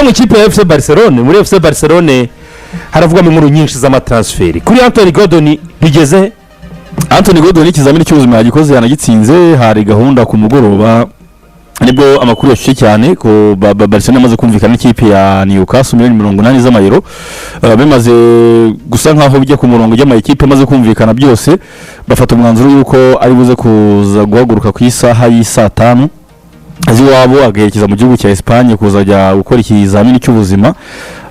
Tujye mu ikipe ya FC Barcelone. Muri FC Barcelone haravugwamo inkuru nyinshi z'amatransferi. Kuri Anthony Gordon bigeze he? Anthony Gordon ikizamini cy'ubuzima yagikoze, yanagitsinze. Hari gahunda ku mugoroba, nibwo amakuru yashyushye cyane ko Barcelona yamaze kumvikana n'ikipe ya Newcastle, miliyoni 80 z'amayero. Bimaze gusa nkaho bijya ku murongo by'amakipe amaze kumvikana byose, bafata umwanzuro y'uko ari buze kuza guhaguruka ku isaha y'i 5:00 z'iwabo, agaherekeza mu gihugu cya Espagne kuzajya gukora ikizamini cy'ubuzima.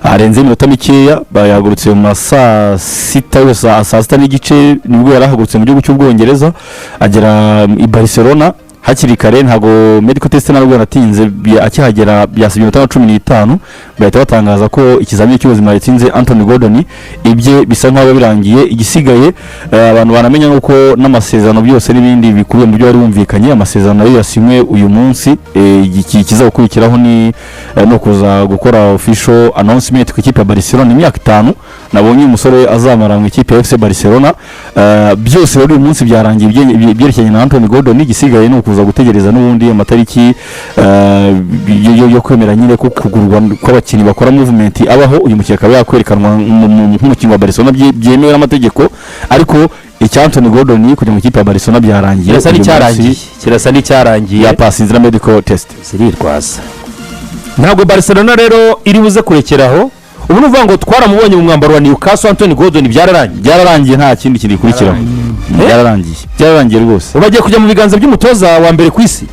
Harenze iminota mikeya bayahagurutse mu ma saa 6 yose, saa 6:30 nibwo yari ahagurutse mu gihugu cy'Ubwongereza, agera i Barcelona hakiri kare. Ntabwo medical test ntabwo yanatinze, akihagera byasibye iminota nka 15, bahita batangaza ko ikizamini cy'ubuzima yatsinze. Anthony Gordon ibye bisa nkaho birangiye. Igisigaye abantu banamenya nuko n'amasezerano byose n'ibindi bikubiye mu byo bari bumvikanye, amasezerano nayo yasinywe uyu munsi. Ikizagukurikiraho ni no kuza gukora official announcement ku ikipe ya Barcelona. Imyaka 5 nabonye uyu musore azamara mu ikipe ya FC Barcelona. Byose rero uyu munsi byarangiye ibyerekeranye na Anthony Gordon. Igisigaye ni ukuza gutegereza n'ubundi amatariki yo kwemera nyine ko kugurwa kw'abakinnyi bakora movement abaho, uyu mukinnyi akaba yakwerekanwa nk'umukinnyi wa Barcelona byemewe n'amategeko. Ariko icya Anthony Gordon kujya mu ikipe ya Barcelona byarangiye. Kirasa Uyu munsi n'icyarangiye, kirasa n'icyarangiye. Yapasinze na medical test. Zirirwaza. Ntabwo Barcelona rero iri buze kurekeraho. Ubu ni ukuvuga ngo twaramubonye mu mwambaro wa Newcastle, Anthony Gordon byararangiye. Byararangiye, nta kindi kintu gikurikiraho, byararangiye, byararangiye rwose. Ubu agiye kujya mu biganza by'umutoza wa mbere ku isi,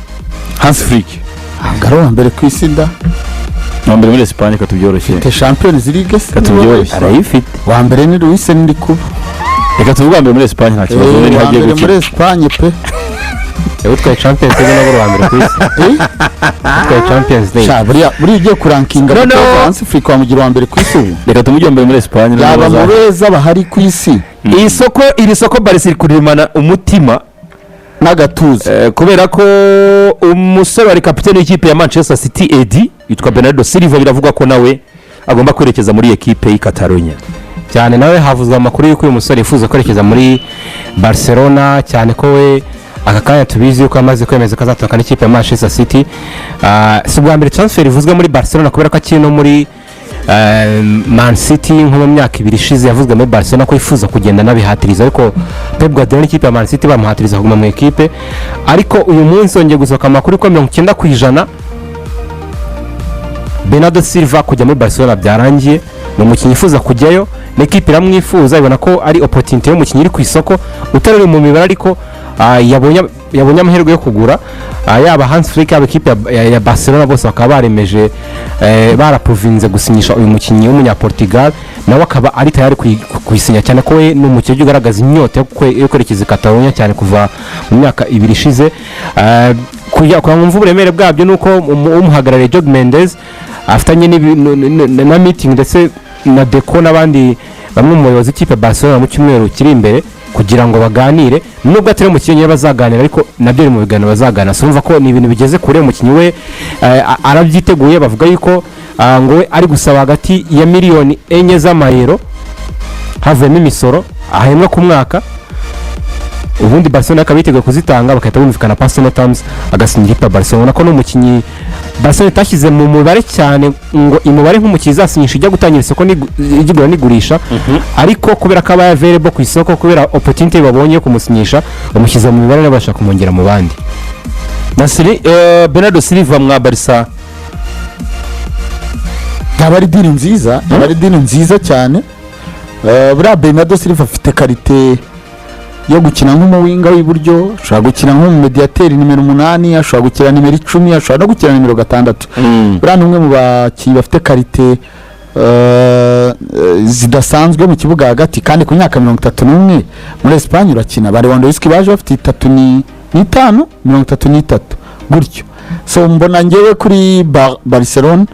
Hans Flick. Ntabwo ari uwa mbere ku isi da. Wa mbere muri Espagne, reka tubyoroshye. Te Champions League se? Reka tubyoroshye. Arayifite. Wa mbere ni Luis Enrique. Reka tuvuge uwa mbere muri Espagne, nta kibazo. Niho Wa agiye mbere muri gukina. Espagne pe. Utwaye Champions League nabo uwa mbere ku isi, utwaye Champions League. Sha, buriya buriya ugiye kurankinga Noneho- umutoza Hans Flick, wamugira uwa mbere ku isi ubu. Reka tumuge uwa mbere muri Espagne. Yaba mu beza bahari ku isi. Iri soko, iri soko Barça iri kurimana umutima n'agatuza. Kubera ko umusore wari kapitene w'ikipe ya Manchester City edi yitwa Bernardo Silva, biravugwa ko nawe agomba kwerekeza muri ekipe y'i Catalonia. Cyane, nawe havuzwe amakuru y'uko uyu musore yifuza kwerekeza muri Barcelona, cyane ko we aka kanya tubizi yuko yamaze kwemeza ko azatandukana n'ikipe ya Manchester City. Si ubwa mbere transfer ivuzwe muri Barcelona, kubera ko akiri no muri Man City, nko mu myaka 2 ishize yavuzwe muri Barcelona ko yifuza kugenda anabihatiriza, ariko Pep Guardiola n'ikipe ya Man City bamuhatiriza kuguma mu ekipe. Ariko uyu munsi hongeye gusohoka amakuru ko 90% Bernardo Silva kujya muri Barcelona byarangiye. Ni umukinnyi yifuza kujyayo, n'ikipe iramwifuza, ibona ko ari opportunity y'umukinnyi uri ku isoko utari uri mu mibare, ariko yabonye amahirwe yo kugura. Yaba Hans Flick, yaba ikipe ya Barcelona, bose bakaba baremeje, baraprovinze gusinyisha uyu mukinnyi w'umunyaportugal, nawe akaba ari tayari kuyisinya, cyane ko we ni umukinnyi ugaragaza inyota yo kwerekeza i Catalonia cyane kuva mu myaka 2 ishize. Kugira ngo mwumve uburemere bwabyo, ni uko umuhagarariye Jorge Mendes afitanye na meeting ndetse na Deco n'abandi bamwe mu bayobozi b'ikipe ya Barcelona mu cyumweru kiri imbere kugira ngo baganire. Nubwo atari umukinnyi we bazaganira, ariko nabyo biri mu biganiro bazaganira. So urumva ko ni ibintu bigeze kure. Umukinnyi we arabyiteguye. Bavuga yuko ngo we ari gusaba hagati ya miliyoni 4 z'amayero havuyemo imisoro ahembwa ku mwaka. Ubundi Barcelona akaba yiteguye kuzitanga, bagahita bumvikana personal terms, agasinya ikipe ya Barcelona. Ko n'umukinnyi Barcelona itashyize mu mubare cyane ngo imubare nk'umukinnyi izasinyisha ijya gutangira isoko igura n'igurisha, ariko kubera ko aba available ku isoko, kubera opportunity babonye yo kumusinyisha, bamushyize mu mibare, babasha kumwongera mu bandi. Nasiri, Bernardo Silva mwa Barça. Yaba ari deal nziza, yaba ari deal nziza cyane. Buriya Bernardo Silva afite qualité yo gukina nk'umuwinger w'iburyo, ashobora gukina nk'umumediyateri nimero 8, ashobora gukina nimero 10, ashobora no gukina nimero 6. Buriya ni umwe mu bakinnyi bafite qualité zidasanzwe mu kibuga hagati. Kandi ku myaka 31 muri Espagne urakina. Ba Lewandowski baje bafite 35, 33 gutyo. So mbona ngewe kuri Barcelona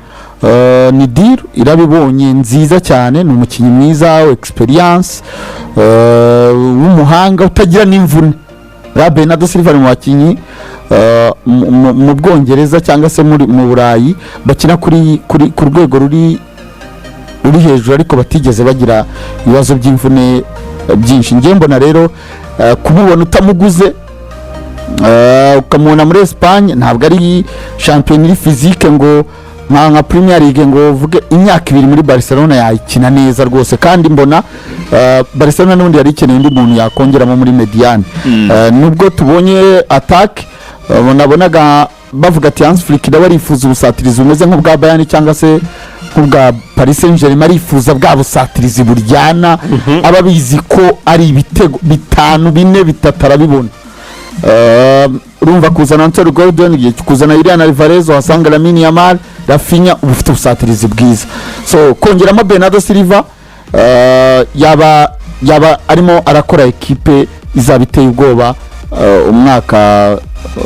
ni deal irabibonye nziza cyane. Ni umukinnyi mwiza, experience, w'umuhanga, utagira n'imvune. Buriya Bernardo Silva ari mu bakinnyi mu Bwongereza cyangwa se mu Burayi bakina kuri ku rwego ruri hejuru, ariko batigeze bagira ibibazo by'imvune byinshi. Njye mbona rero kumubona utamuguze, ukamubona muri Espagne, ntabwo ari shampiyona iri physique ngo Nka Premier League ngo uvuge imyaka 2 muri Barcelona yayikina neza rwose. Kandi mbona Barcelona n'ubundi yari ikeneye undi muntu yakongeramo muri médiane. Nubwo tubonye attaque, nabonaga bavuga ati Hans Flick nawe arifuza ubusatirizi bumeze nk'ubwa Bayern cyangwa se nk'ubwa Paris Saint-Germain, arifuza bwa busatirizi buryana, aba abizi ko ari ibitego bitanu, bine, bitatu arabibona. Urumva kuzana Anthony Gordon, igihe kuzana Julian Alvarez, uhasanga Lamine Yamal, Raphinha, uba ufite ubusatirizi bwiza. So kongeramo Bernardo Silva, yaba arimo arakora ekipe izaba iteye ubwoba umwaka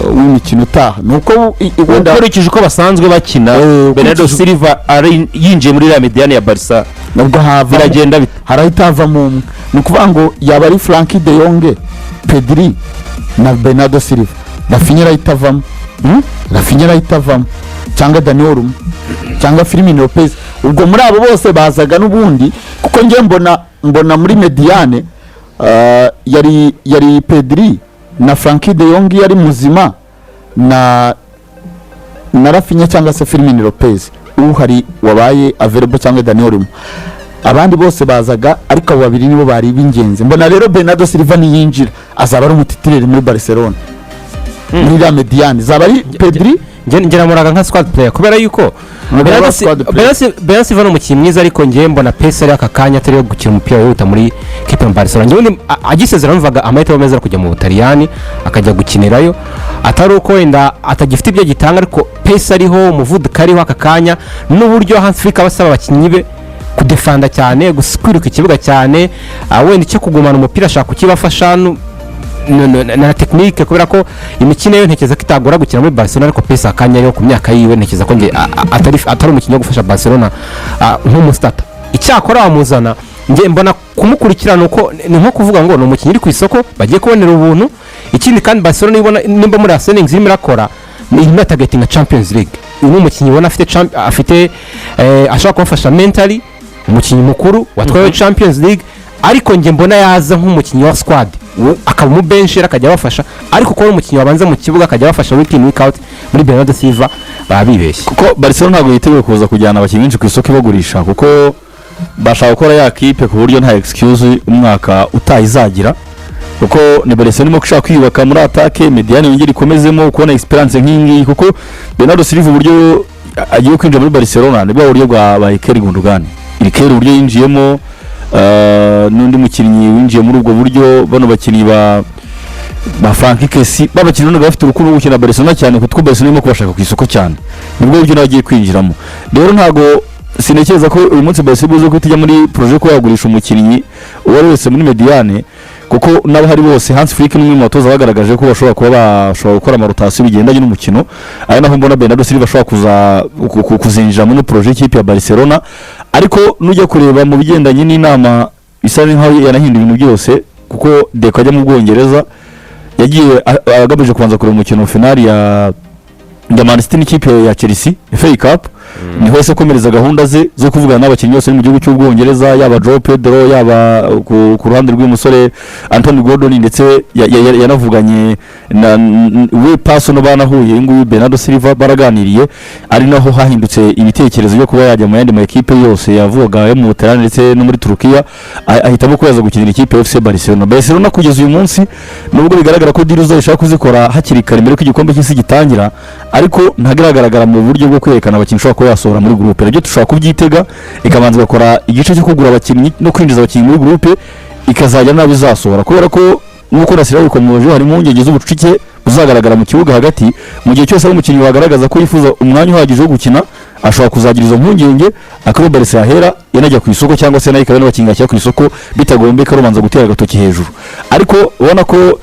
w'imikino utaha. Ni uko wenda Ukurikije uko basanzwe bakina, Bernardo Silva ari yinjiye muri iriya médiane ya Barca, nubwo havamo biragenda bite? Harahita havamo umwe. Ni ukuvuga ngo yaba ari Frenkie de Jong, Pedri na Bernardo Silva. Raphinha arahita avamo. Raphinha arahita avamo, cyangwa Dani Olmo cyangwa Fermin Lopez. Ubwo muri abo bose bazaga n'ubundi, kuko njye mbona muri médiane yari Pedri na Frenkie de Jong yari muzima na Raphinha cyangwa se Fermin Lopez uhari wabaye available cyangwa Dani Olmo. Abandi bose bazaga, ariko abo babiri nibo bari b'ingenzi. Mbona rero Bernardo Silva niyinjira azaba ari umu titulaire muri Barcelona muri iriya médiane zaba ari Pedri. Njye namuraga nka squad player kubera yuko Ntabwo Bernardo aba squad player. Bernardo Silva ni umukinnyi mwiza, ariko njye mbona pace ari aka kanya atari yo gukina umupira wihuta muri kipe ya Barcelona. Njye ubundi agisezera numvaga amahitamo meza ari kujya mu Butaliyani akajya gukinirayo, atari uko wenda atagifite ibyo agitanga, ariko pace ariho, umuvuduko ariho aka kanya, n'uburyo Hans Flick aba asaba abakinnyi be kudefanda cyane, kwiruka ikibuga cyane, wenda icyo kugumana umupira ashaka kukibafasha na technique, kubera ko imikino yo ntekereza ko itagora gukina muri Barcelona. Ariko pace akanya ariho ku myaka yiwe, ntekereza ko nge atari umukinnyi wo gufasha Barcelona nk'umu starter. Icyakora wamuzana, njye mbona kumukurikirana uko ni nko kuvuga ngo ni umukinnyi uri ku isoko bagiye kubonera ubuntu. Ikindi kandi, Barcelona ibona nimba muri signings irimo irakora, ni irimo iratargetinga Champions League. Uyu ni umukinnyi ubona afite afite ashobora kubafasha mentally, umukinnyi mukuru watwaye Champions League. Ariko njye mbona yaza nk'umukinnyi wa squad, akaba umubencher akajya abafasha, ariko kuba ari umukinnyi wabanza mu kibuga akajya abafasha week in, week out muri Bernardo Silva baba bibeshye. Kuko Barcelona ntabwo yiteguye kuza kujyana abakinnyi benshi ku isoko ibagurisha, kuko bashaka gukora ya kipe ku buryo nta excuse umwaka utaha izagira, kuko ni Barcelona irimo gushaka kwiyubaka muri attaque, médiane yongere ikomezemo kubona experience nk'iyi ngiyi. Kuko Bernardo Silva uburyo agiye kwinjira muri Barcelona ni bwa buryo bwa ba Ilkay Gundogan. Ilkay uburyo yinjiyemo, n'undi mukinnyi winjiye muri ubwo buryo, bano bakinnyi ba Franck Kessie, babakinnyi none bafite urukundo rwo gukina Barcelona cyane, kuko Barcelona irimo kubashaka ku isoko cyane, nibwo buryo nawe agiye kwinjiramo. Rero ntabwo sintekereza ko uyu munsi Barcelona ibuze guhita ijya muri projet yo kuba yagurisha umukinnyi uwo ari wese muri médiane, kuko n'abahari bose, Hans Flick ni umwe mu batoza bagaragaje ko bashobora kuba bashobora gukora ama rotation bigendanye n'umukino. Ari naho mbona Bernardo Silva ashobora kuza kuzinjira muri projet y'ikipe ya Barcelona. Ariko nujya kureba mu bigendanye n'inama, isa nkaho yanahinduye ibintu byose, kuko Deco ajya mu Bwongereza yagiye agamije kubanza kureba umukino finali ya Man City n'ikipe ya Chelsea, FA Cup. Niho yahise akomereza gahunda ze zo kuvugana n'abakinnyi bose bari mu gihugu cy'Ubwongereza, yaba Joao Pedro, yaba ku ruhande rw'uyu musore Anthony Gordon, ndetse yanavuganye na we personal, banahuye uyu nguyu Bernardo Silva baraganiriye. Ari naho hahindutse ibitekerezo byo kuba yajya mu yandi ma ekipe yose yavugaga yo mu Butaliyani ndetse no muri Turukiya, ahitamo ko yaza gukinira ikipe ya FC Barcelona. Barcelona kugeza uyu munsi, nubwo bigaragara ko deal zayo ishaka kuzikora hakiri kare mbere ko igikombe cy'isi gitangira, ariko ntagaragara mu buryo bwo kwerekana abakinnyi ushobora kuba yasohora muri groupe. Nabyo dushobora kubyitega, ikabanza igakora igice cyo kugura abakinnyi no kwinjiza abakinnyi muri groupe, ikazajya nabo izasohora, kubera ko nk'uko Nasira yabikomoje, harimo impungenge z'ubucucike buzagaragara mu kibuga hagati. Mu gihe cyose ari umukinnyi wagaragaza ko yifuza umwanya uhagije wo gukina, ashobora kuzagira izo mpungenge, akaba Barca yahera yanajya ku isoko, cyangwa se nayo ikaba n'abakinnyi yashyira ku isoko bitagombye ko arubanza gutera agatoki hejuru. Ariko ubona ko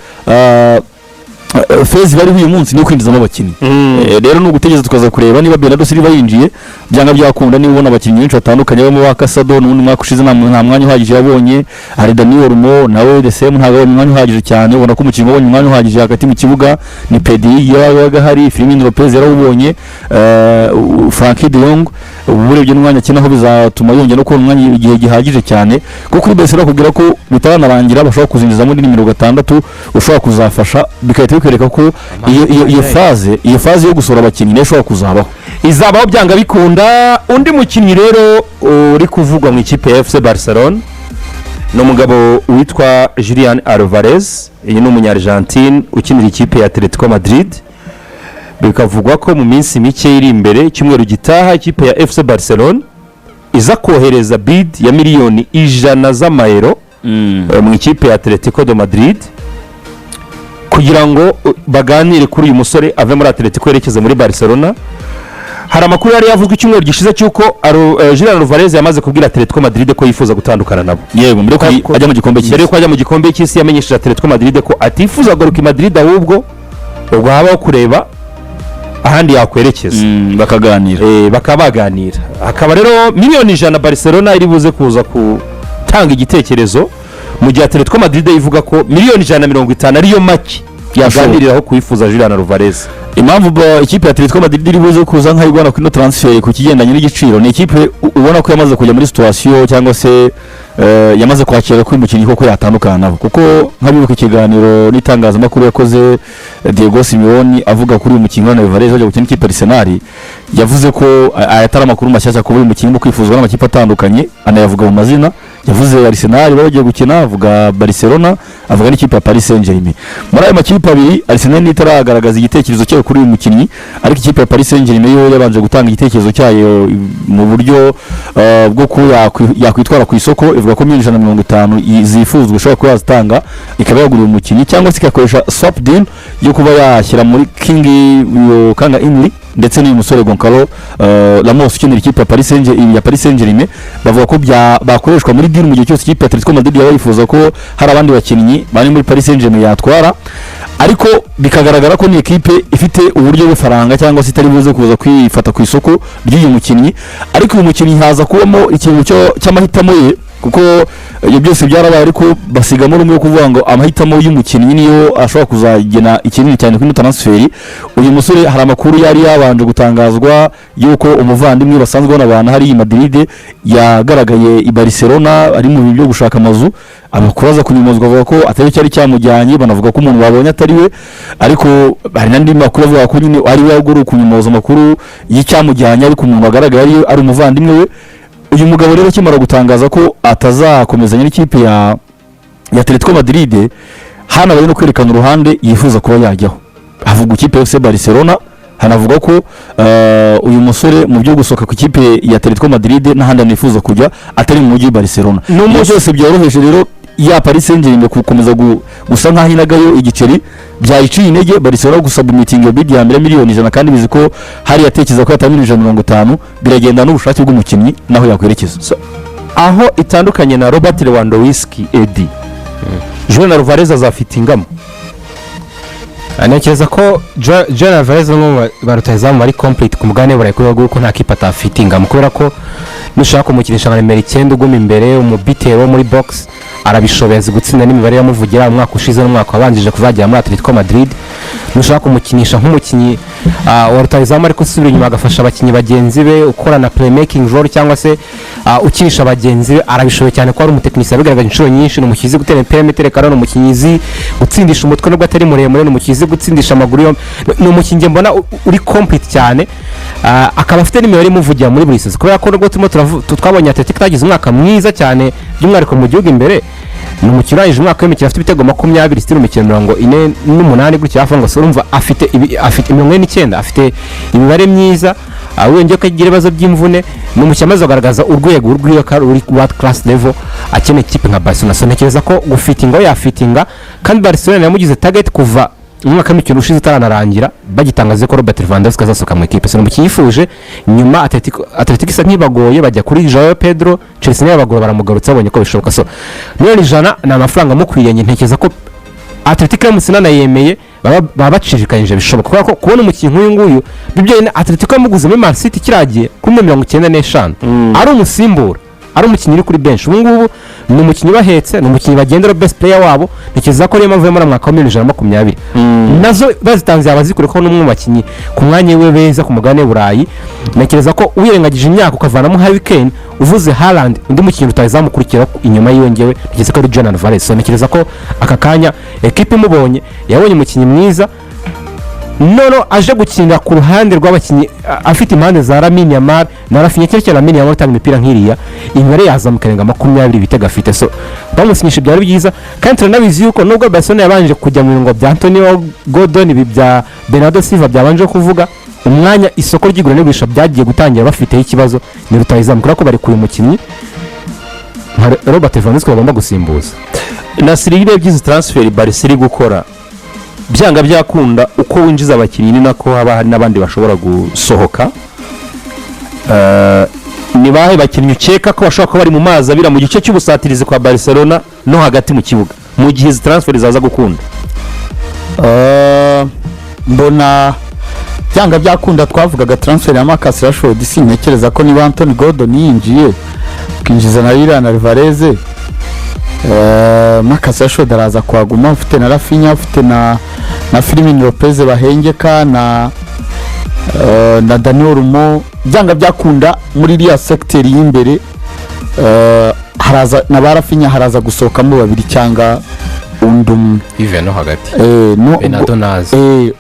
phase bariho uyu munsi ni ukwinjizamo abakinnyi. Rero ni ugutegereza tukaza kureba niba Bernardo Silva yinjiye byanga byakunda, niba ubona abakinnyi benshi batandukanye barimo ba Casado, n'ubundi mwaka ushize nta mwanya uhagije yabonye. Hari Dani Olmo nawe the same, ntabwo yabonye umwanya uhagije cyane. Ubona ko umukinnyi wabonye umwanya uhagije hagati mu kibuga ni Pedri yabaga hari, Fermin Lopez yarawubonye, Frenkie de Jong. Ubu urebye n'umwanya akinaho, bizatuma yongera no kubona umwanya igihe gihagije cyane, kuko kuri Barcelona bakubwira ko bitaranarangira bashobora kuzinjizamo undi nimero 6 ushobora kuzafasha, bigahita bikwereka ko iyo phase yo gusohora abakinnyi nayo ishobora kuzabaho. Izabaho byanga bikunda. Undi mukinnyi rero uri kuvugwa mu ikipe ya FC Barcelona ni umugabo witwa Julian Alvarez. Iyi ni umunyargentine ukinira ikipe ya Atletico Madrid. Bikavugwa ko mu minsi mike iri imbere, icyumweru gitaha, ikipe ya FC Barcelona iza kohereza bid ya miliyoni 100 z'amayero mu ikipe ya Atletico de Madrid kugira ngo baganire kuri uyu musore, ave muri Atletico yerekeze muri Barcelona. Hari amakuru yari yavuzwe icyumweru gishize cy'uko Julian Alvarez yamaze kubwira Atletico Madrid ko yifuza gutandukana nabo. Yego, mbere yuko ajya mu gikombe mbere cy'isi. yuko ajya mu gikombe cy'isi, yamenyesheje Atletico Madrid ko atifuza kugaruka i Madrid, ahubwo ubwo habaho kureba ahandi yakwerekeza. Bakaganira. Bakaba baganira. Hakaba rero miliyoni 100 Barcelona iri buze kuza gutanga igitekerezo, mu gihe Atletico Madrid ivuga ko miliyoni 150 ariyo make Yashoboka. yaganiriraho kuyifuza Julian Alvarez. Impamvu ikipe ya Atletico Madrid iri buze kuza nk'ayigwana kuri ino transfer ku kigendanye n'igiciro, ni ikipe ubona ko yamaze kujya muri situation cyangwa se yamaze kwakira ko uyu mukinnyi koko yatandukana nabo, kuko nk'abibuka ikiganiro n'itangazamakuru yakoze Diego Simeone avuga kuri uyu mukinnyi wa Alvarez wajya gukina ikipe Arsenal, yavuze ko aya atari amakuru mashyashya kuba uyu mukinnyi urimo kwifuzwa n'amakipe atandukanye, anayavuga mu mazina. Yavuze Arsenal bari bagiye gukina, avuga Barcelona, avuga n'ikipe ya Paris Saint-Germain. Muri ayo makipe abiri, Arsenal niyo itaragaragaza igitekerezo cyayo kuri uyu mukinnyi, ariko ikipe ya Paris Saint-Germain yo yabanje gutanga igitekerezo cyayo mu buryo bwo ko yakwitwara ku isoko. Ivuga ko miliyoni 150 zifuzwa ishobora kuba yazitanga, ikaba yagura uyu mukinnyi, cyangwa se igakoresha swap deal yo kuba yashyira muri King uyu Kanga Inli ndetse n'uyu musore Goncalo Ramos ukinira ikipe ya Paris Saint-Germain. Bavuga ko bakoreshwa muri deal mu gihe cyose ikipe ya Atletico Madrid yaba yifuza ko hari abandi bakinnyi bari muri Paris Saint-Germain yatwara. Ariko bikagaragara ko ni ekipe ifite uburyo bw'ifaranga cyangwa se itari buze kuza kwifata ku isoko ry'uyu mukinnyi. Ariko uyu mukinnyi haza kubamo ikintu cy'amahitamo ye, kuko ibyo byose byarabaye, ariko basigamo rumwe kuvuga ngo amahitamo y'umukinnyi niyo ashobora kuzagena ikinini cyane kuri ino transfer. Uyu musore, hari amakuru yari yabanje gutangazwa y'uko umuvandimwe basanzwe banabana hariya i Madrid yagaragaye i Barcelona ari mu bintu byo gushaka amazu. Amakuru aza kunyumuzwa avuga ko atari cyari cyamujyanye, banavuga ko umuntu babonye atari we, ariko hari n'andi makuru avuga ko nyine ari we, ahubwo uri kunyumoza amakuru y'icyamujyanye, ariko umuntu wagaragaye ari umuvandimwe we. Uyu mugabo rero akimara gutangaza ko atazakomezanya n'ikipe ya Atletico Madrid, hanabaye no kwerekana uruhande yifuza kuba yajyaho. Havuga ikipe ya FC Barcelona, hanavuga ko uyu musore mu byo gusohoka ku ikipe ya Atletico Madrid n'ahandi anifuza kujya atari mu mujyi wa Barcelona. Ibyo byose byoroheje rero ya Paris Saint-Germain gukomeza gusa nk'aho inagayo igiceri, byayiciye intege Barcelona gusubmittinga iyo bid ya mbere miliyoni 100, kandi bizi ko hari yatekereza ko yatanga miliyoni 150. Biragenda n'ubushake bw'umukinnyi naho yakwerekeza. Aho itandukanye na Robert Lewandowski, Edi, Julian Alvarez azafitingamo. Ntekereza ko Julian Alvarez ni umwe mu ba rutahizamu bari complete ku mugabane w'Uburayi, kubera ko nta kipe atafitingamo, kubera ko nushaka kumukinisha nka nimero 9 uguma imbere, umubitero wo muri box, arabishoboye, azi gutsinda n'imibare yamuvugira umwaka ushize n'umwaka wabanjije kuva yagera muri Atletico Madrid. Nushaka kumukinisha nk'umukinnyi wa rutahizamu ariko usubira inyuma agafasha abakinnyi bagenzi be, ukora na playmaking role cyangwa se ukinisha bagenzi be, arabishoboye cyane ko ari umutekinisiye, yabigaragaje inshuro nyinshi. Ni umukinnyi uzi gutera imipira y'imiterekano, ni umukinnyi uzi gutsindisha umutwe nubwo atari muremure, ni umukinnyi uzi gutsindisha amaguru yombi. Ni umukinnyi njye mbona uri complete cyane, akaba afite n'imibare imuvugira muri buri saison, kubera ko nubwo turimo twabonye Atletico itagize umwaka mwiza cyane, by'umwihariko mu gihugu imbere, ni umukino urangije umwaka w'imikino afite ibitego 20 sitiri mu mikino 48 gutya hafi, ngo urumva afite 49, afite imibare myiza. Wongeye ko agira ibibazo by'imvune, ni umukino amaze kugaragaza urwego rw'iyo ko ruri world class level, akeneye ikipe nka Barcelona. So ntekereza ko gufitinga aho yafitinga, kandi Barcelona yamugize target kuva umwaka w'imikino ushize utaranarangira, bagitangaza ko Robert Lewandowski azasohoka mu ikipe. So ni umukinnyi yifuje, nyuma Atletico isa nk'ibagoye, bajya kuri Joao Pedro, Chelsea nayo yabagora, baramugarutse babonye ko bishoboka. So miliyoni 100 ni amafaranga amukwiriye. Njye ntekereza ko Atletico iramutse inanayemeye baba bacirikanyije bishoboka, kubera ko kubona umukinnyi nk'uyu nguyu bibyo Atletico yamuguze muri Man City kiragiye kuri 95 ari umusimbura. Ari umukinnyi uri kuri bench. Ubu ngubu ni umukinnyi bahetse, ni umukinnyi bagendera, best player wabo. Ntekereza ko ariyo mpamvu yamara mwaka wa miliyoni 120 nazo bazitanze yaba zikure, ko n'umwe mu bakinnyi ku mwanya we beza ku mugabane w'Uburayi. Ntekereza ko wirengagije imyaka ukavanamo Harry Kane, uvuze Haaland, undi mukinnyi rutazamukurikira inyuma yiwe, ngewe ntekereza ko ari Julian Alvarez. So ntekereza ko aka kanya ekipa imubonye yabonye umukinnyi mwiza, noneho aje gukinira ku ruhande rw'abakinnyi afite impande za Lamine Yamal na Raphinha, cyane cyane Lamine Yamal utanga imipira nk'iriya, imibare yazamuka ikarenga 20 ibitego afite. So bamusinyisha byari byiza, kandi turanabizi yuko nubwo Barcelona yabanje kujya mu birungo bya Antonio Gordon, ibi bya Bernardo Silva byabanje kuvuga umwanya, isoko ry'igura n'igurisha byagiye gutangira bafiteho ikibazo ni rutahizamu, kubera ko barekuye umukinnyi nka Robert Lewandowski bagomba gusimbuza. Nasiri, iyo urebye izi transfer Barça iri gukora, byanga byakunda uko winjiza abakinnyi ni nako haba hari n'abandi bashobora gusohoka. Ni bahe bakinnyi ukeka ko bashobora kuba bari mu mazi abira mu gice cy'ubusatirizi kwa Barcelona no hagati mu kibuga mu gihe izi transfer zaza gukunda? Mbona byanga byakunda twavugaga transfer ya Marcus Rashford. Sintekereza ko niba Anthony Gordon yinjiye, ukinjiza na Julian Alvarez, Marcus Rashford araza kuhaguma. Ufite na Raphinha, ufite na Fermin Lopez bahengeka na Dani Olmo, byanga byakunda muri iriya secteur y'imbere haraza na ba Raphinha, haraza gusohokamo babiri cyangwa undi umwe. Ive no hagati. No, Bernardo nazi.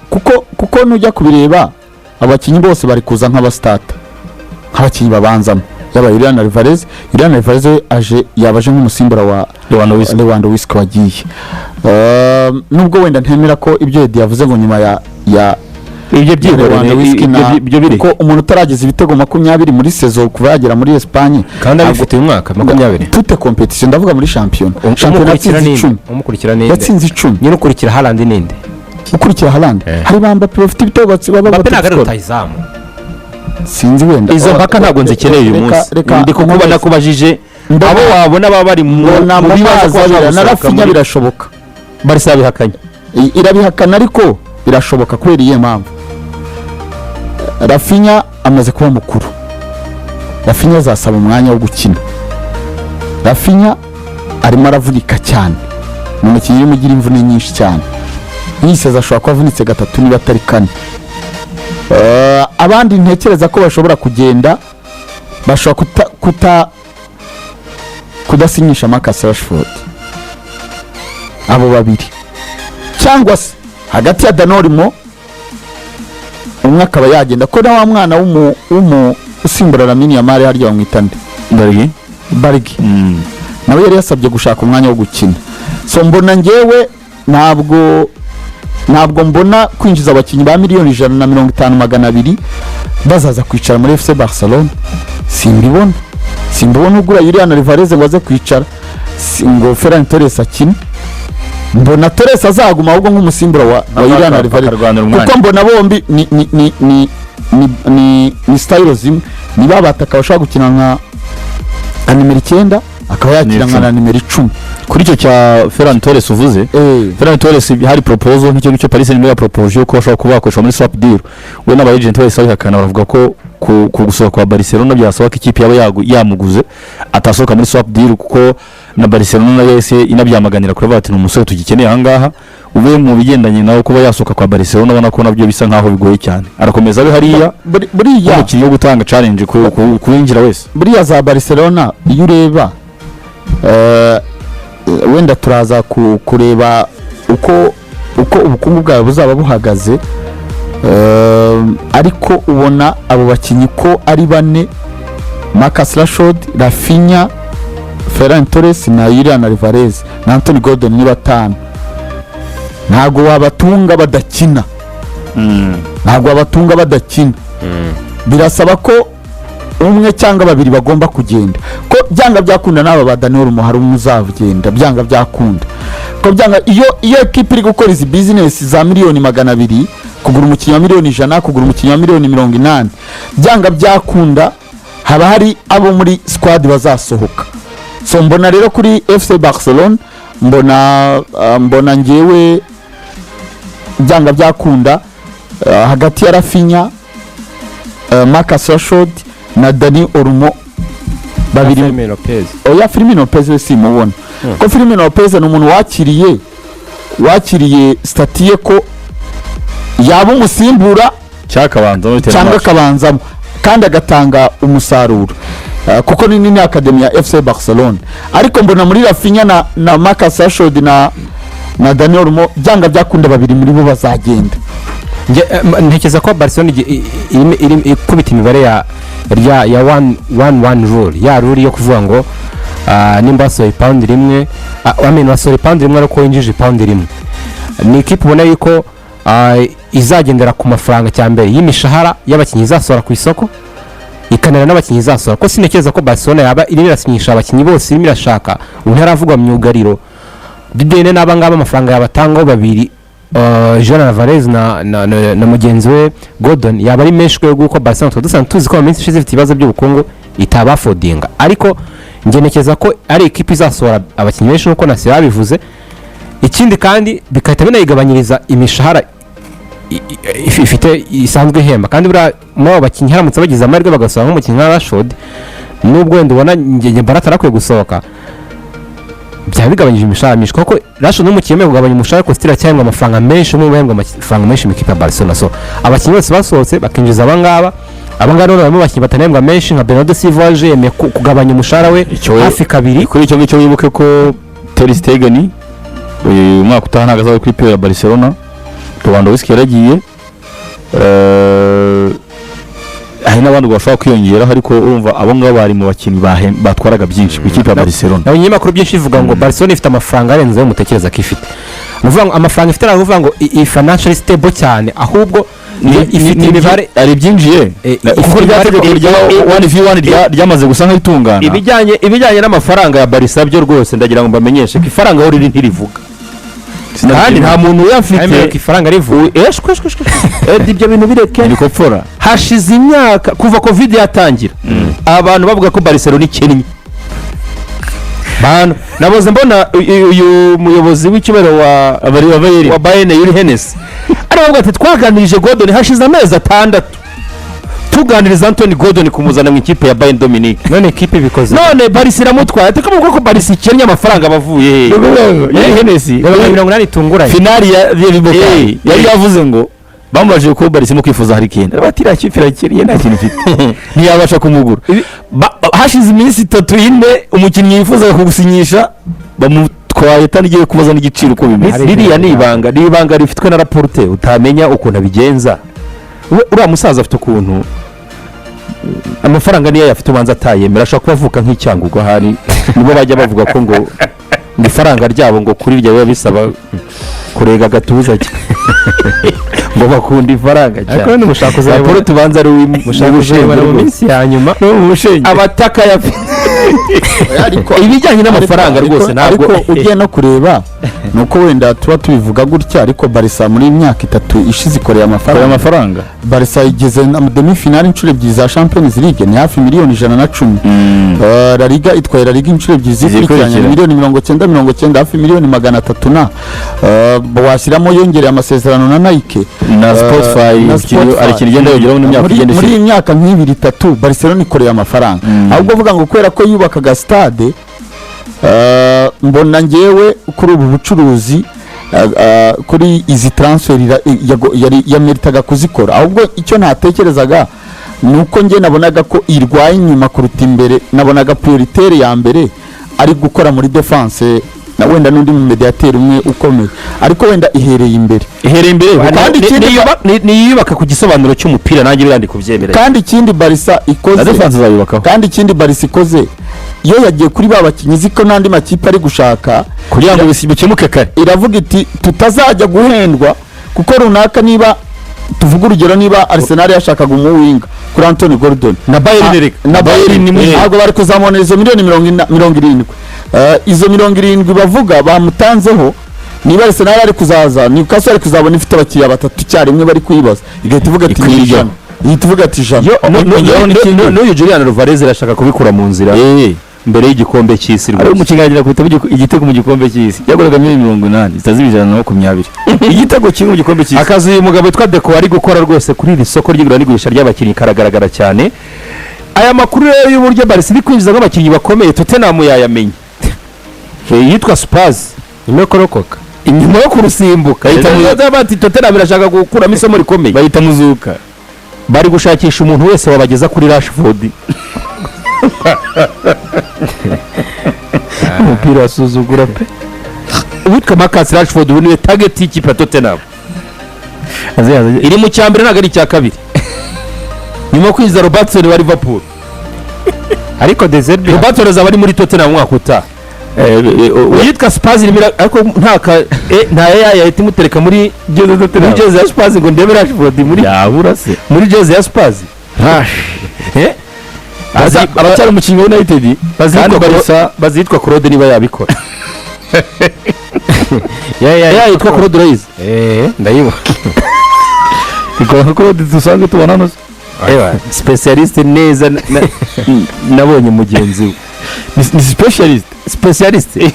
Kuko nujya kubireba abakinnyi bose bari kuza nk'aba starter, nk'abakinnyi babanzamo, yaba Julian Alvarez. Julian Alvarez we aje, yaba aje nk'umusimbura wa Lewandowski. Lewandowski wagiye. Nubwo wenda ntemera ko ibyo Edi yavuze ngo nyuma ya Ibyo byihorere. Lewandowski na Ibyo biri kuko umuntu utarageza ibitego 20 muri saison kuva yagera muri Espagne Kandi abifite uyu mwaka 20. Toute compétition, ndavuga muri shampiyona. Shampiyona Umukurikira yatsinze ninde? 10. Umukurikira ninde? Yatsinze 10. Nyine ukurikira Haaland ninde? Ukurikira Haaland, hari ba Mbappe bafite ibitego baba Mbappe ntabwo ari top scorer. rutahizamu. Sinzi wenda. Izo mpaka ntabwo nzikeneye uyu munsi. Reka Ndi kukuba nakubajije abo wabona baba bari mu mbona mu mu bibazo mazi ko bashobora abira na gusohoka Raphinha muri birashoboka. Barça bihakanye. Irabihakana ariko birashoboka. Kubera iyihe mpamvu? Raphinha amaze kuba mukuru, Raphinha azasaba umwanya wo gukina, Raphinha arimo aravunika cyane, ni umukinnyi urimo ugira imvune nyinshi cyane. Nk'iyi saison ashobora kuba avunitse gatatu niba atari kane. Abandi ntekereza ko bashobora kugenda, bashobora kuta kudasinyisha Marcus Rashford, abo babiri, cyangwa se hagati ya Dani Olmo, umwe akaba yagenda, ko na wa mwana w'umu usimbura Lamine Yamal, harya bamwita nde? Barigi. Barigi nawe yari yasabye gushaka umwanya wo gukina. So mbona ngewe ntabwo mbona kwinjiza abakinnyi ba miliyoni 150, 200 bazaza kwicara muri FC Barcelona. Simbibona, simbibona ugura Julian Alvarez ngo aze kwicara, ngo Ferran Torres akine. Mbona Torres azaguma ahubwo nk'umusimbura wa Julian Alvarez, Bakarwanira umwanya. kuko mbona bombi ni style zimwe, ni ba bataka bashobora gukina nka nimero 9, akaba yakina nka Ni na nimero 10. Kuri icyo cya Ferran Torres uvuze, Ferran Torres hari proposal nk'icyo ngicyo Paris Saint-Germain yapropose yuko bashobora kuba bakoresha muri swap deal. We n'aba agent bahise babihakana, baravuga ko ku gusohoka kwa Barcelona byasaba ko ikipe yaba yamuguze, atasohoka muri swap deal, kuko na Barcelona nayo yahise inabyamaganira kure, bati ni umusore tugikeneye aha ngaha. Ube mu bigendanye nawe kuba yasohoka kwa Barcelona, ubona ko nabyo bisa nkaho bigoye cyane, arakomeza abe hariya Buriya nk'umukinnyi wo gutanga challenge ku winjira wese. Buriya za Barcelona iyo ureba, wenda turaza kureba uko ubukungu bwawe buzaba buhagaze, ariko ubona abo bakinnyi ko ari bane: Marcus Rashford, Raphinha, Ferran Torres na Julian Alvarez na Anthony Gordon, ni batanu. Ntabwo wabatunga badakina, ntabwo wabatunga badakina. Birasaba ko umwe cyangwa babiri bagomba kugenda, ko byanga byakunda n'aba ba Dani Olmo hari umwe uzagenda, byanga byakunda. Ko byanga iyo ekipa iri gukora izi business za miliyoni 200, kugura umukinnyi wa miliyoni 100, kugura umukinnyi wa miliyoni 80, byanga byakunda haba hari abo muri squad bazasohoka. So mbona rero kuri FC Barcelone mbona ngewe byanga byakunda hagati ya Raphinha, Marcus Rashford na Dani Olmo. Babiri. Fermin Lopez. Oya, Fermin Lopez we simubona, ko Fermin Lopez ni umuntu wakiriye statut ye ko yaba umusimbura cyangwa akabanzamo bitewe cyangwa na match. akabanzamo kandi agatanga umusaruro, kuko ni academy ya FC Barcelona. Ariko mbona muri Raphinha na Marcus Rashford na Daniel Olmo, byanga byakunda babiri muri bo bazagenda. Ntekereza ko Barcelona irimo ikubita imibare ya one one one rule, ya rule yo kuvuga ngo nimba wasohoye ipawundi rimwe, I mean, wasohoye ipawundi rimwe ariko winjije ipawundi rimwe. Ni ikipe ubona yuko izagendera ku mafaranga cya mbere y'imishahara y'abakinnyi izasohora ku isoko, ikanera n'abakinnyi izasohora, ko sintekereza ko Barcelona yaba irimo irasinyisha abakinnyi bose irimo irashaka. Ubu ntaravugwa myugariro Didene n'aba ngaba, amafaranga yabatangaho babiri, Julian Alvarez na mugenzi we Gordon, yaba ari menshi kubera ko Barcelona tukaba dusanzwe tuzi ko mu minsi ishize ifite ibibazo by'ubukungu, itabafodinga. Ariko njye ntekereza ko ari ikipe izasohora abakinnyi benshi nk'uko Nasser yabivuze. Ikindi kandi bigahita binayigabanyiriza imishahara ifite isanzwe ihemba. Kandi buriya muri abo bakinnyi haramutse bagize amahirwe bagasohora nk'umukinnyi nka Rashford, nubwo wenda ubona njye mbona atarakwiye gusohoka, byaba bigabanyije imishahara myinshi, kuko Rashford n'umukinnyi wemewe kugabanya umushahara, ariko still aracyahembwa amafaranga menshi, umwe mu bahembwa amafaranga menshi mu ikipe ya Barcelona. So abakinnyi bose basohotse bakinjiza abangaba, abangaba none barimo abakinnyi batanahembwa menshi nka Bernardo Silva waje yemeye kugabanya umushahara we hafi kabiri. Kuri icyo ngicyo wibuke ko Ter Stegen uyu mwaka utaha ntabwo azaba kuri payroll ya Barcelona. Lewandowski yaragiye. Hari n'abandi bashobora kwiyongeraho, ariko urumva abo ngabo bari mu bakinnyi batwaraga byinshi ku ikipe ya Barcelona. Nabonye ibinyamakuru byinshi bivuga ngo Barcelona ifite amafaranga arenze ayo mutekereza ko ifite. Ni ukuvuga ngo amafaranga ifite, ntabwo uvuga ngo i financially stable cyane, ahubwo ifite imibare Hari ibyinjiye ifite kuko rya imibare tegeko rya 1v1 ryamaze gusa nk'itungana. Ibijyanye n'amafaranga ya Barça byo rwose ndagira ngo mbamenyeshe ko ifaranga aho riri ntirivuga, kandi nta muntu Yemerewe uyafite. ko ifaranga rivuga. Eshwe eshwe eshwe, Edi, ibyo bintu bireke. Ibikopfora. Hashize imyaka kuva Covid yatangira abantu bavuga ko Barcelona ikennye. Bantu naboze mbona uyu muyobozi w'icyubahiro wa Bayern, Uli Hoeneß, aravuga ati twaganirije Gordon hashize amezi 6 tuganiriza Anthony Gordon kumuzana mu ikipe ya Bayern Dominique. None ikipe bikoze. None Barça iramutwaye, ati ko ko Barça ikennye, amafaranga bavuye he? Yari Hoeneß. Reba 80 itunguranye. Finali ya Liverpool yari yavuze ngo bamubajije ko Barça irimo kwifuza Harry Kane, bati iriya kipe irakennye, nta kintu ifite, ntiyabasha kumugura. Hashize iminsi 3, 4, umukinnyi yifuzaga kugusinyisha bamutwaye atanagiye kubaza n'igiciro uko bimeze. Ririya ni ibanga, ni ibanga rifitwe na Laporta utamenya ukuntu abigenza. We uriya musaza afite ukuntu amafaranga niyo ayafite ubanza atayemera. Ashobora kuba avuka nk'icyangugu ahari, nibo bajya bavuga ko ngo ifaranga ryabo ngo kurirya biba bisaba kurega agatuza ngo bakunda ifaranga Ariko cyane. none mushaka kuzayibona. Laporta ubanza ari Mushaka kuzayibona mu minsi ya nyuma. Abataka ya Ariko ibijyanye n'amafaranga rwose ntabwo ariko ugiye no kureba ni uko wenda tuba tubivuga gutya, ariko Barça muri iyi myaka 3 ishize ikoreye Korera amafaranga. Amafaranga. Barça igeze na demi finale inshuro ebyiri za Champions League, ni hafi miliyoni 110. La Liga, itwaye La Liga inshuro ebyiri zikurikiranye. Zikurikiranye. Miliyoni 90, 90, hafi miliyoni 300 na washyiramo yongereye amasezerano na Nike na Spotify. Na Spotify. Hari ikintu igenda yongeraho n'imyaka igenda muri ishira. iyi myaka nk'ibiri, 3, Barcelona ikoreye amafaranga. Ahubwo uvuga ngo kubera ko yubakaga stade, mbona ngewe kuri ubu bucuruzi, kuri izi transfer yari yameritaga kuzikora. Ahubwo icyo ntatekerezaga ni uko njye nabonaga ko irwaye inyuma kuruta imbere. Nabonaga prioritaire ya mbere ari gukora muri defense na wenda n'undi mu médiateur umwe ukomeye, ariko wenda ihereye imbere. Ihereye imbere. Kandi Niyubaka ku gisobanuro cy'umupira, nanjye birandi kubyemera. Kandi ikindi Barça Na ikoze defense izayubakaho. Kandi ikindi Barça ikoze, iyo yagiye kuri ba bakinnyi izi ko n'andi makipe ari gushaka kugira ngo bikemuke kare. Iravuga iti tutazajya guhendwa, kuko runaka, niba tuvuga urugero, niba Arsenal yashakaga umuwinga kuri Anthony Gordon Na Bayern reka. Na Bayern ntabwo bari kuzamubona izo miliyoni 70. Izo 70 bavuga bamutanzeho, niba Arsenal ari kuzaza, Newcastle ari kuzabona ifite abakiriya batatu icyarimwe bari kuyibaza, igahita ivuga ati ni Ikwiriye. 100, ihita ivuga ati 100. Ongeraho n'ikindi. N'uyu Julian Alvarez irashaka kubikura mu nzira mbere y'igikombe cy'isi Ari rwose. umukinnyi agera kubitamo igitego mu gikombe cy'isi, yaguraga miliyoni 80 zitaziba 120, igitego kimwe mu gikombe cy'isi. Akazi uyu mugabo witwa Deco ari gukora rwose kuri iri soko ry'igura n'igurisha ry'abakinnyi karagaragara cyane. Aya makuru rero y'uburyo Barça iri kwinjiza nk'abakinnyi bakomeye, Tottenham yayamenye. Yitwa Spurs Nyuma yo kurokoka. Inyuma yo kurusimbuka. Bati Tottenham irashaka gukuramo isomo rikomeye. Bahita muzuka. Bari gushakisha umuntu wese wabageza kuri Rashford. Umupira wasuzugura pe. Uwitwa Marcus Rashford ubu niwe target y'ikipe ya Tottenham. Iri mu cya mbere, ntabwo ari icya kabiri, nyuma yo kwinjiza Robertson wa Liverpool. Ariko De Zerbi Robertson azaba ari muri Tottenham umwaka utaha. Uyitwa Spurs irimo ariko nta ka nta AI yahita imutereka muri jezi ya Spurs ngo ndebe Rashford muri Yabura se? muri jezi ya Spurs. Eh? Aracyari umukinnyi wa United kandi Barca. Bazitwa Claude niba yabikora. Ya. Ya yitwa Claude, urayizi? Eh, ndayibona. Ikora nka Claude dusanzwe tubona hano se? Ewa, specialiste neza nabonye mugenzi we. Ni specialist. Specialiste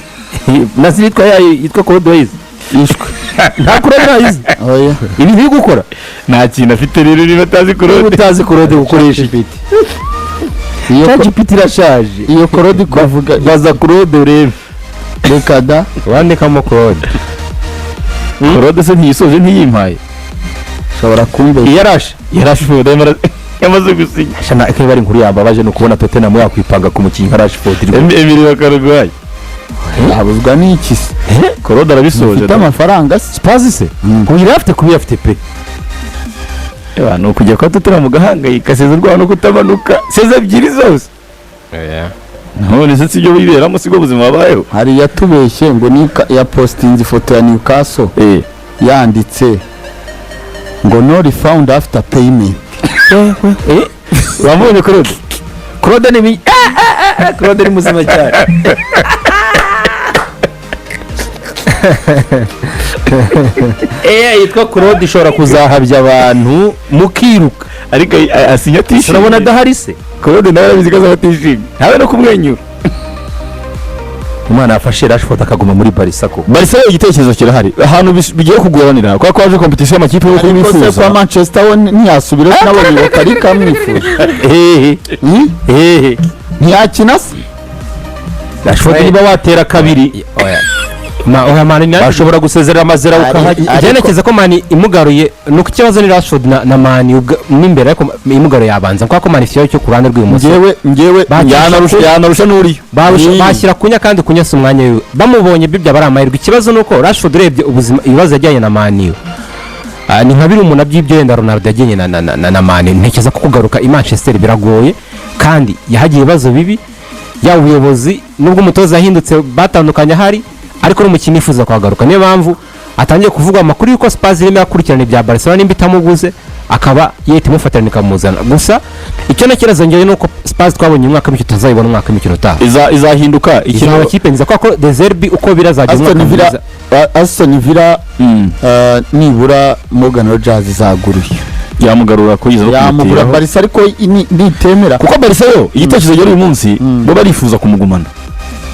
nazi yitwa ya yitwa Claude, urayizi? Ishwe. Nta Claude ntayizi. Oya. Ibi biri gukora. Nta kintu afite rero niba atazi Niba Claude. utazi Claude gukoresha iyo ChatGPT irashaje. Iyo Claude kuvuga. Baza Claude urebe. Reka da. Wandikamo Claude. Claude se ntiyisoje, ntiyimpaye? Ushobora kumbeshya. Iyo arashe. Yarashford yamaze gusinya. Shana niba ari inkuru yambabaje ni ukubona Tottenham yakwipanga ku mukinnyi nka Rashford. Emily bakarwaye. Yabuzwa n'iki se? Claude arabisoje. Ufite amafaranga se? Spurs se kugira afite kuba afite pe. Eba, ni ukujya kwa Tottenham ugahangayika seza urwana no kutamanuka seza ebyiri zose. None se sibyo biberamo, sibwo buzima babayeho? Hari yatubeshye ngo yapostinze ifoto ya Newcastle yanditse ngo "No refund after payment". Wamubonye Claude? Claude ni Claude ni muzima cyane. Yitwa Claude ishobora kuzahabya abantu mukiruka. Ariko asinya atishimye. Urabona adahari se? Claude nawe arabizi ko azaba atishimye, ntawe no kumwenyura. Umwana yafashe Rashford akaguma muri Barca ko Barca yo igitekerezo kirahari. Ahantu bigiye kugoranira kubera ko haje competition y'amakipe yo Ariko se kwa kubifuza. Manchester we ntiyasubira? Nabonye bakarika amwifuza. Hehe? Hmm? Hehe? Ntiyakina se? Rashford niba watera kabiri Oya. Ma oya, mani bashobora gusezerera amazera ukahajya. Njye ntekereza ko Mani imugaruye, ni uko ikibazo ni Rashford na Mani mo imbere, ariko imugaruye yabanza kubera ko Mani ifite ikibazo cyo ku ruhande rw'ibumoso. Njyewe Yanarusha n'uriyo. Bashyira Kunya, kandi Kunya si umwanya wiwe. Bamubonye byo byaba ari amahirwe. Ikibazo ni uko Rashford urebye ubuzima, ibibazo yajyanye na Mani ni nka biri by'ibyo wenda Ronaldo yajyanye na Mani. Ntekereza ko kugaruka i Manchester biragoye, kandi yahagiye ibibazo bibi, yaba ubuyobozi, nubwo umutoza yahindutse batandukanye ahari, ariko n'umukinnyi yifuza kuhagaruka. Niyo mpamvu atangiye kuvuga amakuru y'uko Spurs irimo irakurikirana ibya Barcelona, nimba itamuguze akaba yahita imufatirana ikamuzana. Gusa icyo ntekereza njyewe ni uko Spurs twabonye umwaka w'imikino tutazayibona umwaka w'imikino utaha. Izahinduka izaba ikintu. Ikipe nziza kubera ko De Zerbi uko birazagira Aston umwaka Villa mwiza. Aston Villa nibura Morgan Rogers izaguruye. Yamugarura kugeza no Yamugura kumutiraho. Barca ariko nitemera. Kuko Barca yo igitekerezo cyari uyu munsi, bo barifuza kumugumana,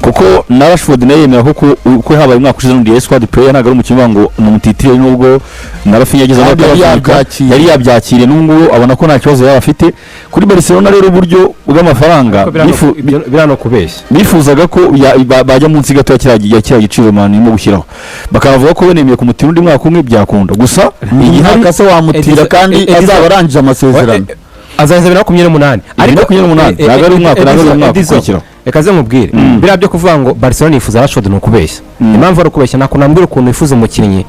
kuko na Rashford nawe yemera ko uko habaye umwaka ushize n'undi yari squad player, ntabwo ari umukinnyi uvuga ngo ni umutitire, nubwo na Raphinha yageze Kandi yari akavunika, yabyakiriye. Yari yabyakiriye, n'ubu ngubu abona ko nta kibazo yaba afite. Kuri Barcelona rero, uburyo bw'amafaranga Ariko biriya no kubeshya. Bifuzaga ko bajya munsi gato ya kiriya giciro Man irimo gushyiraho, bakavuga ko benemeye kumutira undi mwaka umwe byakunda. Gusa igihari Umwaka se wamutira kandi azaba arangije amasezerano? Azaheza 2028. 2028, ntabwo ari umwaka, ntabwo ari umwaka Edison, ukurikiraho. Reka ze nkubwire, biriya byo kuvuga ngo Barcelona yifuza Rashford ni ukubeshya. Impamvu ari ukubeshya, ntabwo nambwira ukuntu wifuza umukinnyi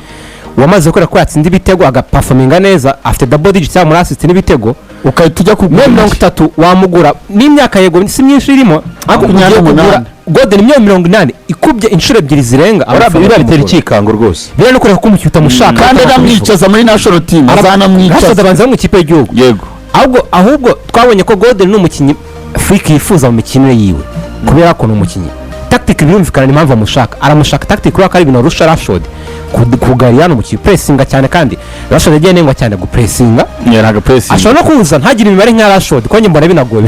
wamaze gukora ko yatsinda ibitego, agaperforminga neza, afite double digit cyangwa muri assist n'ibitego, ukahita ujya muri kugura 30 wamugura n'imyaka, yego si myinshi irimo, ariko 28. ugiye kugura Gordon 80,000,000, ikubye inshuro ebyiri zirenga amafaranga Biriya bitera kumugura. ikikango rwose. Biriya no kureka ko umukinnyi utamushaka Kandi anamwicaza muri national team. Rashford Azanamwicaza. Abanza mu ikipe y'igihugu. Yego. Ahubwo twabonye ko Gordon ni umukinnyi Flick yifuza mu mikinire yiwe, kubera ko ni umukinnyi tactic, birumvikana impamvu amushaka. Aramushaka tactic kubera ko ari ibintu arusha Rashford. Kugarira ni umukinnyi pressinga cyane, kandi Rashford yagiye anengwa cyane gupressinga. Ntabwo pressing. Ashobora no kuza ntagire imibare nka Rashford, kuko njye mbona binagoye,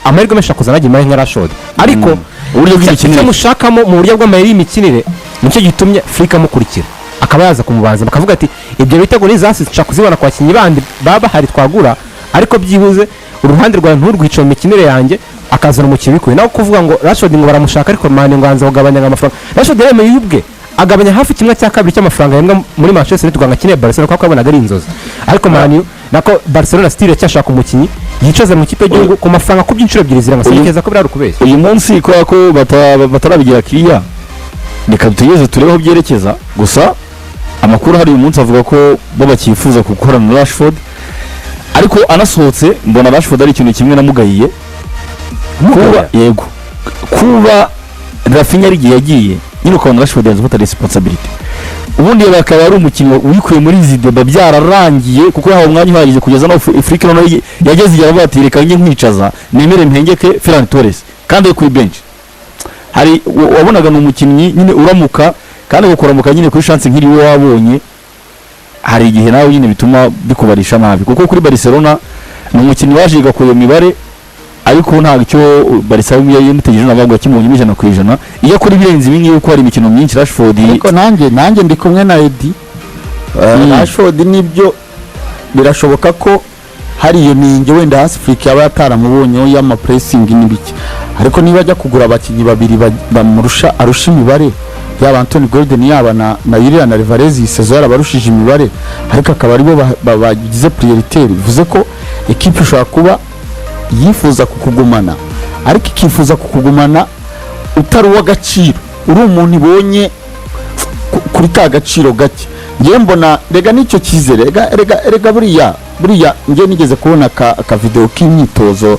amahirwe menshi akuza ntagire imibare nka Rashford, ariko uburyo bw'imikinire. Icyo mushakamo mu buryo bw'amayeri y'imikinire nicyo gitumye Flick amukurikira, akaba yaza kumubanza, bakavuga ati ibyo bitego n'izasi nshaka kuzibona ku bakinnyi bandi baba bahari twagura, ariko byibuze Uruhande rwawe nturwice mu mikinire yanjye, akazana umukinnyi ubikuye. Naho kuvuga ngo Rashford ngo baramushaka, ariko Man U ngo hanze kugabanya amafaranga, Rashford yemeye ubwe agabanya hafi 1/2 cy'amafaranga yahembwa muri Manchester United ngo akinire Barcelona, kuko yabonaga ari inzozi. Ariko Man U, nako Barcelona, still iracyashaka umukinnyi yicaza mu ikipe y'igihugu ku mafaranga akubye inshuro ebyiri zirenga. Sintekereza ko biri ukubeshya. Uyu munsi kubera ko batarabigira kiriya, reka dutegereze turebe aho byerekeza. Gusa amakuru ahari uyu munsi avuga ko bo bakifuza gukorana na Rashford. Ariko anasohotse, mbona Rashford ari ikintu kimwe namugayiye kuba, yego, kuba Raphinha ari igihe yagiye nyine, ukabona Rashford yanze gufata responsibility. Ubundi bakaba ari umukinnyi wikuye muri izi débats byararangiye, kuko yahawe umwanya uhagije kugeza naho Flick noneho yageze igihe aravuga ati: "Reka njye nkwicaza, nemere mpengeke Ferran Torres kandi ari kuri bench." Hari wabonaga ni umukinnyi nyine uramuka, kandi gukuramuka nyine kuri chance nk'iri wowe wabonye, hari igihe nawe nyine bituma bikubarisha nabi, kuko kuri Barcelona ni umukinnyi waje igakora iyo mibare, ariko ntabwo icyo Barca yari yamutegereje, ntabwo yakimubonyemo 100%. Iyo akora ibirenze ibi ngibi, kuko hari imikino myinshi Rashford. Ariko nanjye ndi kumwe na Eddy. Rashford nibyo, birashoboka ko hari iyo nenge wenda Hansi Flick yaba yataramubonyeho y'amapressing n'ibiki, ariko niba ajya kugura abakinnyi babiri bamurusha, arusha imibare, yaba Anthony Gordon, yaba na Julian Alvarez, iyi saison yarabarushije imibare, ariko akaba aribo bagize prioritaire, bivuze ko ekipe ishobora kuba yifuza kukugumana, ariko ikifuza kukugumana utari uw'agaciro, uri umuntu ibonye kuri ka gaciro gake. Ngewe mbona rega n'icyo cyizere, rega buriya ngewe nigeze kubona aka video k'imyitozo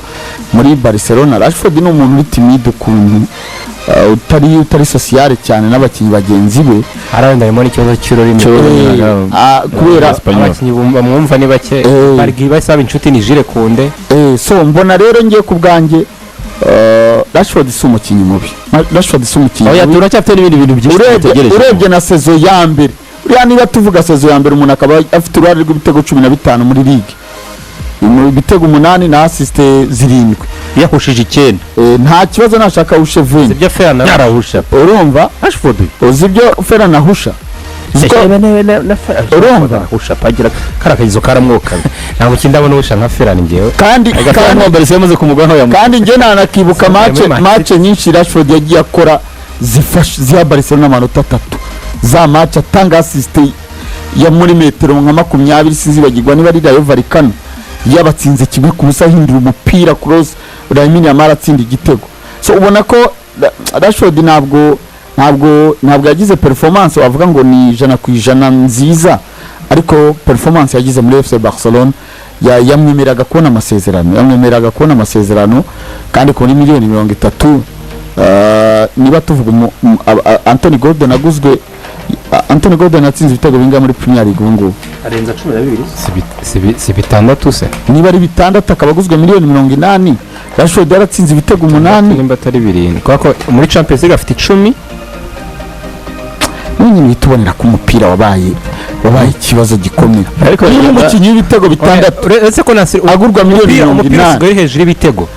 muri Barcelona. Rashford ni umuntu uri timide ukuntu, utari sociale cyane n'abakinnyi bagenzi be. Hari wenda harimo n'ikibazo cy'ururimi. Cy'ururimi. Kubera Espanyol. Abakinnyi bamwumva ni bake. Barwi basaba inshuti ni Jules Koundé. So mbona rero ngiye ku bwanjye, Rashford si umukinnyi mubi. Rashford si umukinnyi Oya, mubi. turacyafite n'ibindi bintu byinshi Urebye, dutegereje. urebye na saison ya mbere uriya, niba tuvuga saison ya mbere, umuntu akaba afite uruhare rw'ibitego 15 muri ligue, mu bitego 8 na assist 7, Yahushije 9. Nta kibazo, nashaka ahushe 20. Ibyo Ferran Yarahusha. Urumva? Rashford. Uzi ibyo Ferran ahusha? Uzi Urumva? Arahusha pagira kariya kagizo karamwokaga. Nta mukinnyi ndabona uhusha nka Ferran ngewe. Kandi kandi Barca yamaze kumugwa nkaho yamu kandi njye nanakibuka Muri mace Man mace nyinshi Rashford yagiye akora zifasha ziha Barcelona amanota 3, za match atanga assist ya muri metero nka 20. Sinzibagirwa niba ari Rayo Vallecano yabatsinze 1-0, ahindura umupira cross, Lamine Yamal atsinda igitego. So ubona ko Rashford ntabwo yagize performance wavuga ngo ni 100% nziza, ariko performance yagize muri FC Barcelona yamwemereraga kubona amasezerano, yamwemereraga kubona amasezerano kandi kuri miliyoni 30. Niba tuvuga Anthony Gordon aguzwe, Anthony Gordon atsinze ibitego bingahe muri Premier League ubu ngubu? Arenza 12. Si 6 se? Niba ari 6, akaba aguzwe miliyoni 80, Rashford yaratsinze ibitego 8. Nimba atari 7, kubera ko muri Champions League afite 10. Nyine uhita ubonera ko umupira wabaye ikibazo gikomeye. Ariko niba umukinnyi w'ibitego 6 Uretse ko na agurwa miliyoni umupira mirongo umupira inani usigaye uri hejuru y'ibitego.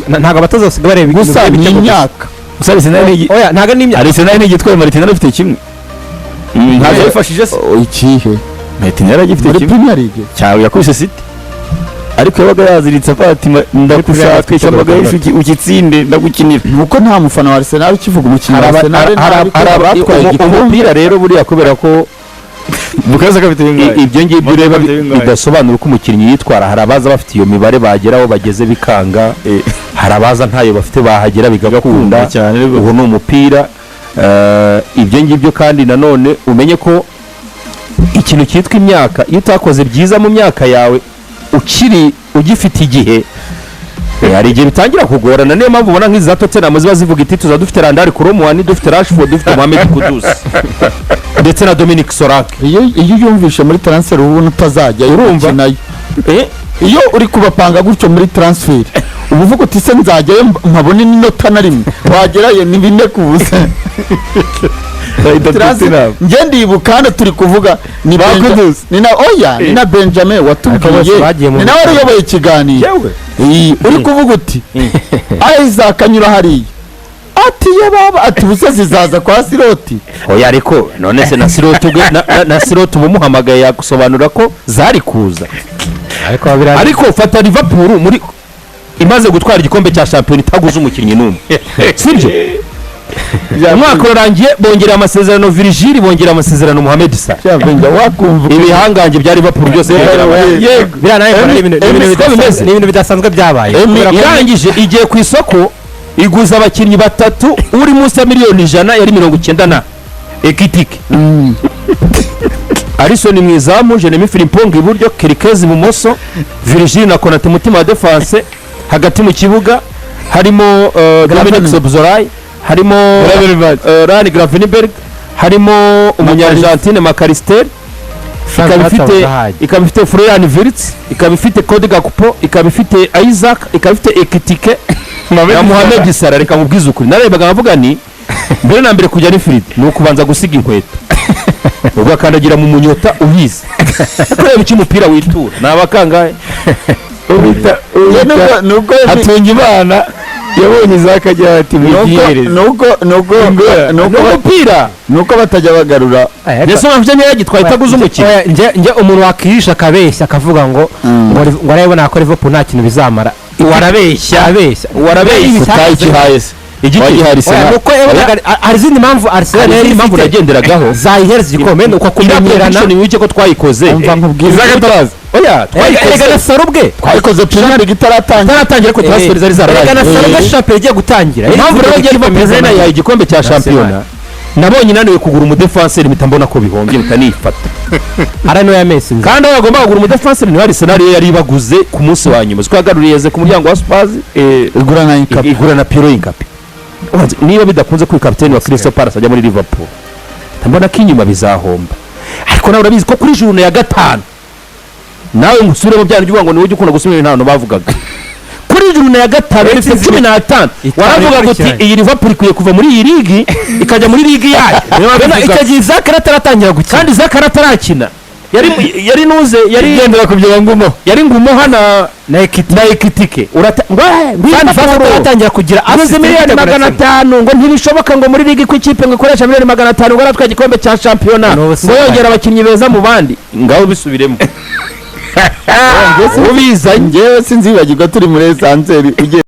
Ntabwo abatoza basigaye bareba Gusa ibintu ni by'ibitego gusa. imyaka. Gusa Arsenal Oya, ntabwo ari imyaka. Arsenal ni igitwaye, Martinelli afite kimwe, ntabwo yabifashije se? Oh, ikihe? Martinelli agifite Muri kimwe. Premier League? Cyawe yakubise City, ariko yabaga yaziritse avuga ati: "Ndagushaka ishyamba ukitsinde, ndagukinira." Nuko nta mufana wa Arsenal ukivuga umukinnyi wa Hari Arsenal nabi kubera batwaye igikombe. Umupira rero buriya kubera ko Bukayo Saka afite bingahe? Ibyo ngibyo ureba Afite bingahe? bidasobanura uko umukinnyi yitwara. Hari abaza bafite iyo mibare, bagera aho bageze bikanga. Hari abaza ntayo bafite, bahagera bigakunda. Cyane rwose. Ubu ni umupira. Ibyo ngibyo kandi nanone umenye ko ikintu cyitwa imyaka, iyo utakoze byiza mu myaka yawe ukiri ugifite igihe, hari igihe bitangira kugorana. Niyo mpamvu ubona nk'izi za Tottenham ziba zivuga iti: "Tuza dufite Randal Kolo Muani, dufite Rashford, dufite Mohamed Kudus ndetse na Dominic Solanke." Iyo uyumvishe muri transfer uba ubona utazajyayo. Urumva? Gukinayo, iyo uri kubapanga gutyo muri transfer, uba uvuga uti: "Se nzajyayo mpabone n'inota na rimwe?" Wagerayo ni 4-0. Njye ndibuka hano turi kuvuga ni Kudus. ni na, oya, ni na Benjamin Ariko watubwiye, bose bagiye mu ni nawe wari uyoboye ikiganiro. Yewe. Uri kuvuga uti Isaac anyura hariya, ati: "Ye baba," ati: "Ubuse zizaza kwa Siroti?" Oya, ariko none se na Siroti ubwe na Siroti uba umuhamagaye yagusobanura ko zari kuza. Ariko biriya Ariko fata Liverpool muri Imaze gutwara igikombe cya shampiyona itaguze umukinnyi n'umwe, sibyo? Umwaka urarangiye, bongera amasezerano Virgil, bongera amasezerano Mohamed Salah. Njya wakumva. Ibihangange bya Liverpool byose bongera amasezerano. Yego. Biriya nawe mbona ari siko bimeze. ni ibintu bidasanzwe byabaye. Kubera ko Irangije igiye ku isoko, iguza abakinnyi batatu, uri munsi ya miliyoni 100 yari 90 na Ekitike, Alisson mu izamu, Jeremy Frimpong iburyo, Kerkez ibumoso, Virgil na Konate mutima wa defense. Hagati mu kibuga harimo Dominic Szoboszlai, harimo Ryan Gravenberch, harimo umunyargentine Mac Allister. Ikaba ifite ikaba ifite Florian Wirtz, ikaba ifite Cody Gakpo, ikaba ifite Isak, ikaba ifite Ekitike na Mohamed Salah. Reka mubwize ukuri, narebaga nkavuga ni mbere na mbere kujya ni Firidi ni ukubanza gusiga inkweto ugakandagira mu munyota ubizi. Kureba icyo umupira witura ni abakangahe? Nuko Hatunga Imana yabonye izakajya ati mwigihereze. Nuko Umupira nuko batajya bagarura. Ndetse mpamvu niyo yagitwaye itaguze umukino. Oya, njye umuntu wakwihisha akabeshya akavuga ngo arabona ko Liverpool nta kintu bizamara, Warabeshya. Arabeshya. Warabeshya. Utayikihaye se? Igiki? Wagihaye Oya, Arsenal. nuko yabonaga hari izindi mpamvu Arsenal Hari yari izindi mpamvu ifite nagenderagaho. zayihereza igikombe, ni uko Iriya kumenyerana. prediction wibuke ko twayikoze. Umva nkubwire. Oya, Erega twayikoze. na Salah ubwe. Twayikoze Premier League itaratangira. Itaratangira, ariko transfer zari Erega na zararangiye. Salah ubwe, shampiyona igiye gutangira. Impamvu rero ngiye Liverpool rero nayihaye igikombe cya shampiyona, nabonye inaniwe kugura umudefanseri, mpita mbona ko bihombye, mpita nifata. Ara niwe yamese inzu. Kandi aho bagomba kugura umudefanseri niba Arsenal yo yari ibaguze ku munsi wa nyuma, siko yagaruriye Eze ku muryango wa Spurs. Igura na Hincapié. Igura na Piero Hincapié. Niba bidakunze ko kapiteni wa Crystal Palace ajya muri Liverpool, mbona ko inyuma bizahomba. Ariko nawe urabizi ko kuri journée ya gatanu, nawe ngusubiremo bya bindi uvuga ngo niwe ujya ukunda gusubira ibintu bavugaga, kuri journée ya gatanu ifite 15, Itanu waravuga ngo uti ikurikiranye. iyi Liverpool ikwiye kuva muri iyi ligi ikajya muri ligi yayo. Icyo gihe Isak ataratangira gukina. Kandi Isak atarakina, yari nuze yari Igendera ku byo ngumo. Yari ngumo hana na Ekitike. Na Ekitike urata ngo Kandi Fasa ataratangira kugira aguze assist miliyoni y'igitego na magana kimwe. atanu ngo ntibishoboka ngo muri ligi ko ikipe ngo ikoresha miliyoni 500 ngo aratwaye igikombe cya shampiyona, Ni ngo ubusambanyi. yongera abakinnyi beza mu bandi. Ngaho bisubiremo ubizanye. Njyewe sinzibagirwa turi muri ascenseur ugiye